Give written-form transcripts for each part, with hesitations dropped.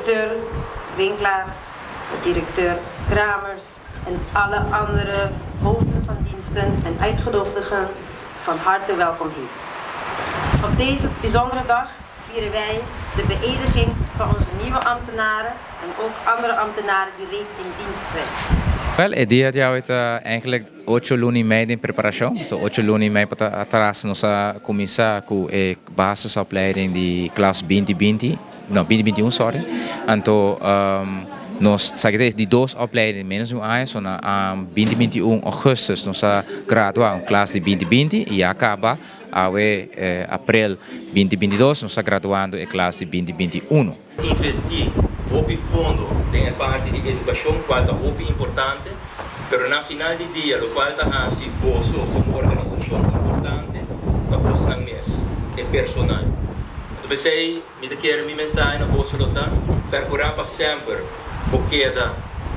Directeur Winklaar, directeur Kramers en alle andere hoofden van diensten en uitgenodigden van harte welkom heet. Op deze bijzondere dag vieren wij de beëdiging van onze nieuwe ambtenaren en ook andere ambtenaren die reeds in dienst zijn. Wel, e dia di awe ta eigenlijk 8 luna i mei di preparashon. So, 8 luna i mei atras nos a kuminsá ku e basisopleiding di klas 2020, no, 2021, sorry. Anto, nos sa di dos opleiding menos un aña, so na 2021 ougùstùs nos a gradua un klas di 2020 i a kaba awe aprel 2022 nos ta graduando e klas di 2021. Invertí hopi fondo den parti di edukashon, kual ta hopi importante, pero na final di dia, lokual ta hasi boso komo organisashon importante, ta boso nan mes, e personal. Anto, p'esei, mi ta kere mi mensahe na boso lo ta, perkurá pa semper bo keda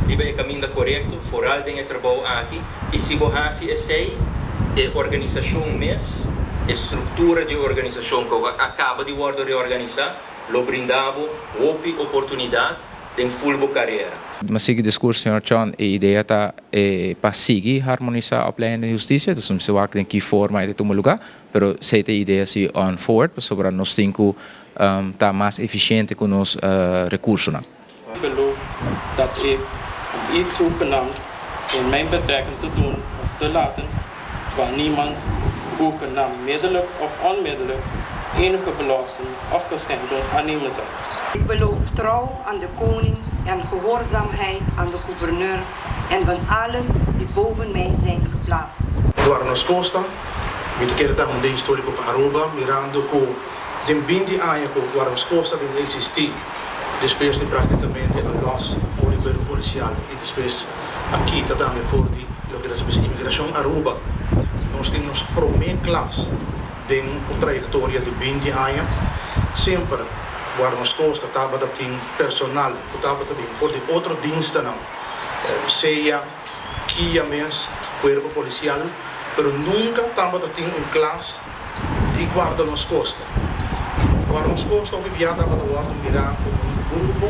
riba e kaminda korekto, foral den e trabou aki, i si bo hasi esei, e organisashon mes, e struktura di organisashon ku a kaba di wòrdu reorganisá, lo brinda bo hopi oportunidat den full bo karera. M'a sigui diskurso señor Chon, e idea ta pa sigui harmonisá opleiding di hustisia, dus nos wak den ki forma e ta tuma lugá, pero esei ta e idea si on forward, pasobra nos tin ku ta mas efisiente ku nos rekursonan. Ik beloof dat ik, om iets zogenaamd in mijn betrekking te doen of te laten, waar niemand hoegenaamd middelijk of onmiddellijk enige beloften of geschenken aannemen zal. Ik beloof trouw aan de koning en gehoorzaamheid aan de gouverneur en van allen die boven mij zijn geplaatst. Guarda Nos Costa, mi ta kere ta un dia históriko pa Aruba, mirando ku den 20 aña ku Guarda Nos Costa a bin eksistí, despues di práktikamente a los for di kuerpo polisial i despues a kita tambe for di loke ta se imigrashon Aruba. Nos tin nos promé klas den un trayektoria di 20 aña. Semper Guarda Nos Costa tabata tin personal ku tabata bin for di otro dienstennan, sea KIA mes, kuerpo polisial, pero nunka tabata tin un klas di Guarda Nos Costa. Guarda Nos Costa hopi bia tabata wòrdu mirá komo un grupo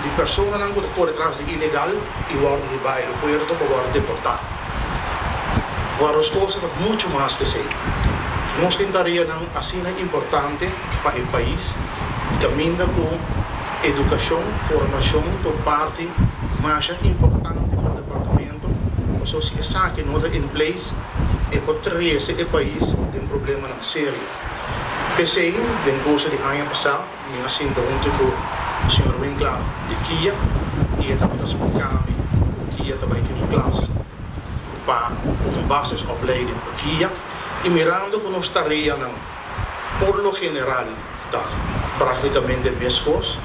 di personanan ku ta kore tras di ilegal i wòrdu hibá aeropuerto pa wòrdu deportá. Guarda Nos Costa ta muchu mas ku esei. Nos tin tareanan asina importante pa e pais, kaminda ku edukashon, formashon ta un parti mas importante pa e departamento. So si esaki no ta in place, e por trese e pais den problemanan serio. P'esei, den kurso di aña pasá, mi a sinta huntu ku señor Winklaar di KIA i e tabata splika mi ku KIA ta bai tin un klas pa un basisopleiding pa KIA i mirando ku nos tareanan por lo general ta práktikamente meskos,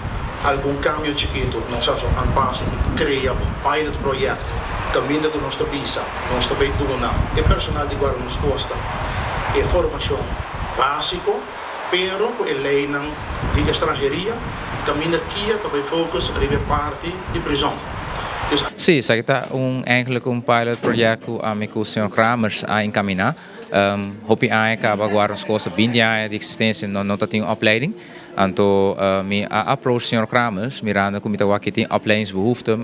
algun kambio chikitu, nos a hasi un aanpassing i krea un pilot project kaminda ku nos ta bisa, nos ta bai duna e personal di Guarda Nos Costa e formashon básiko, pero ku e leinan di estranheria, kaminda KIA ta bai focus riba e parti di prizòn. Dus Sí, esaki ta eigenlijk un pilot project ku ami ku señor Kramers a enkaminá. Hopi aña kaba Guarda Nos Costa, 20 aña di eksistensia, no tin opleiding. Anto mi a approach señor Kramers, mirando ku mi ta wak tin opleidingsbehoefte,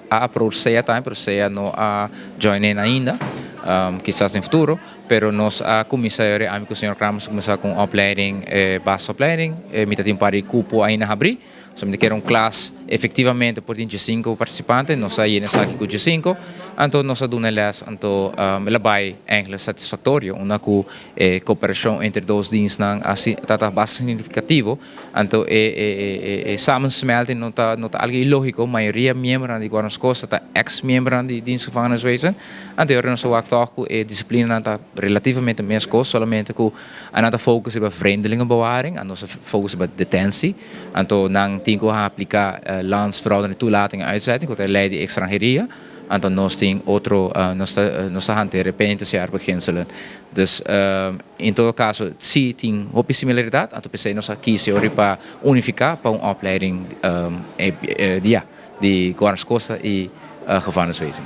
a approach SEA tambe, pero SEA no a join in ainda. Kisas den futuro, pero nos a kuminsá ami ku señor Kramers kuminsá ku opleiding, basisopleiding, mi ta tin un par di kupo ainda habrí. So mi ke un klas efektivamente por tin 5 partisipante, nos a yena esaki ku 5, anto nos a duna les, anto el a bai eigenlijk satisfaktorio, unda ku kooperashon entre dos dienstnan asina ta basta signifikativo, anto e samensmelting no ta algu ilógiko, mayoria miembronan di Guarda Nos Costa ta ex-miembronan di Dienst Gevangeniswezen, anto ora nos a wak toch ku e disiplinanan ta relativamente meskos, solamente ku nan ta focus riba vreemdelingenbewaring, anto nos a focus riba detentie. Anto nan tin ku apliká landsverordening toelating en uitzetting, ku ta e lei di extranheria. Anto nos tin otro, nos ta hantera penitentiaire beginselen. Dus in todo kaso, si tin hopi similaridat, anto p'esei nos a kies pa unifiká pa un opleiding di, ja, di Guarda Nos Costa i gevangeniswezen.